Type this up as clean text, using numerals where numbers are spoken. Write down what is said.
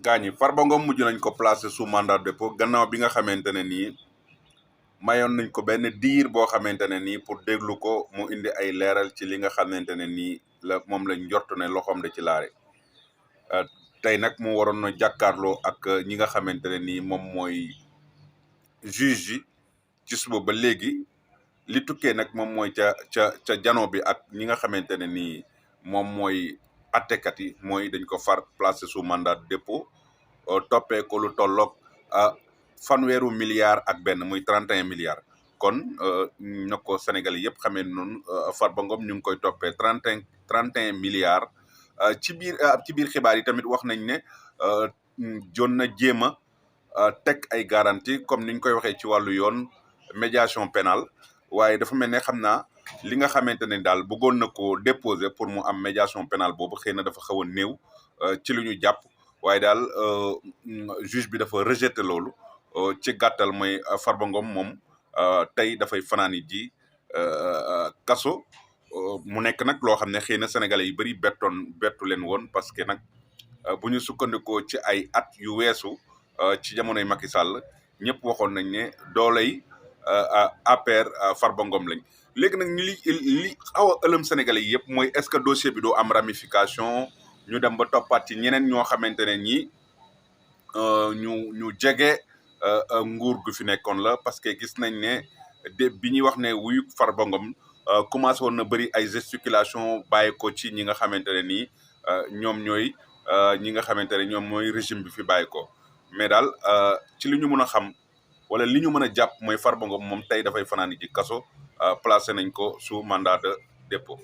gaañi Farba Ngom mujj nañ ko placer sous mandat de dépôt gannaaw bi nga xamante ne nii mayoon nañ ko benn diir boo xamante ne nii pour déglu ko mu indi ay leeral ci li nga xamante ne nii la moom lañ njort ne loxoom da ci laare tey nag mu waroon na jàkkaarloo ak ñi nga xamante ne nii moom mooy juge yi ci suba ba léegi li tukkee nag moom mooy ca jano bi ak ñi nga xamante ne nii moom mooy attekat yi mooy dañ ko far placé sous mandat de dépôt toppee ko lu tolloog fanweeru milliards ak benn muy 31 milliards kon na ko Sénégal yëpp xamee noonu Farba Ngom ñu ngi koy toppee 31 milliards ci biir xibaar yi tamit wax nañ ne jon na jéem a teg ay garantie comme niñ koy waxee ci wàllu yoon médiation pénale waaye dafa mel ne xam naa li nga xamante ne daal bëggoon na ko déposer pour mu am médiation pénale boobu xëy na dafa xaw a néew ci lu ñu jàpp waaye daal juge bi dafa rejeté loolu ci gàttal mooy Farba Ngom moom tey dafay fanaani ji kaso mu nekk nag loo xam ne xëy na sénégalais yu bëri bettu leen woon parce que nag bu ñu sukkandikoo ci ay at yu weesu ci jamonoy Macky Sall ñëpp waxoon nañ ne dooley APR Farba Ngom lañ léegi nag li xaw a ëlëm sénégalais yi yëpp mooy est-ce que dossier bi doo am ramification ñu dem ba toppaat ci ñeneen ñoo xamante ne ñi ñu jege nguur gu fi nekkoon la parce que gis nañ ne bi ñuy wax ne wuyu Farba Ngom commencé woon na bëri ay gesticulation bàyyi ko ci ñi nga xamante ne nii ñoom ñooy ñi nga xamante ne ñoom mooy régime bi fi bàyyi ko mais daal ci li ñu mën a xam wala li ñu mën a jàpp mooy Farba Ngom moom tey dafay fanaani ji kaso placé nañ ko sous mandat de dépôt